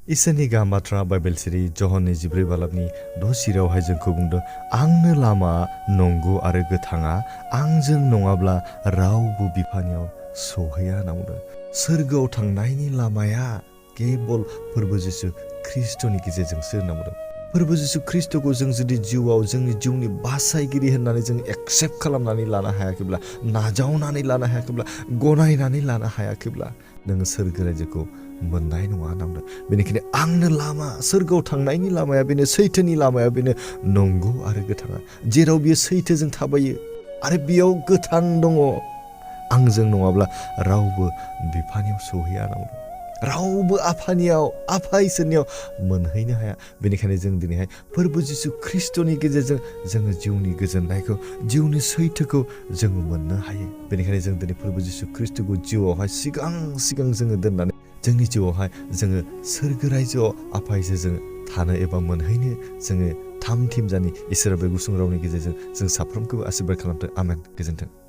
इसोरनि गाहाम बाथ्रा बाइबेल सिरि जहननि 14 बालाबनि 6 सिरियावहाय जोंखौ बुंदों आंनो लामा नंगौ आरो गोथाङा आंजों नङाब्ला रावबो बिफानियाव सौहैया होनना बुंदों। सोरगोआव थांनायनि लामाया केबल फोरबो जिसु ख्रिस्ट'नि गेजेरजोंसो होनना बुंदों। फोरबो जिसु ख्रिस्ट'खौ जों जुदि जिउआव जोंनि जिउनि बासायगिरि होननानै जों एक्सेप्ट खालामनानै लानो हायाखैब्ला, नाजावनानै लानो हायाखैब्ला, गनायनानै लानो हायाखैब्ला नोङो सोरगो रायजोखौ मोननाय नङा होनना बुंदों। बेनिखायनो आंनो लामा, सोरगोआव थांनायनि लामाया बेनो, सैथोनि लामाया बेनो, नंगौ आरो गोथाङा। जेराव बियो सैथोजों थाबायो आरो बेयाव गोथां दङ, आंजों नङाब्ला रावबो बिफानियाव सौहैया होनना बुंदों। रावबो आफानियाव, आफा इसोरनियाव मोनहैनो हाया। बेनिखायनो जों दिनैहाय फोरबो जिसु ख्रिस्ट'नि गेजेरजों जोङो जिउनि गोजोननायखौ, जिउनि सैथोखौ जोङो मोननो हायो। बेनिखायनो जों दिनै फोरबो जिसु ख्रिस्ट'खौ जिउआवहाय सिगां जोङो दोननानै जोंनि जिउआवहाय जोङो सोरगो रायजोआव आफा इसोरजों थानो एबा मोनहैनो जोङो थाम थिम जानि इसोरा बे गुसुं रावनि गेजेरजों जों साफ्रोमखौबो आशीर्बाद खालामथों। आमेन। गोजोन्थों।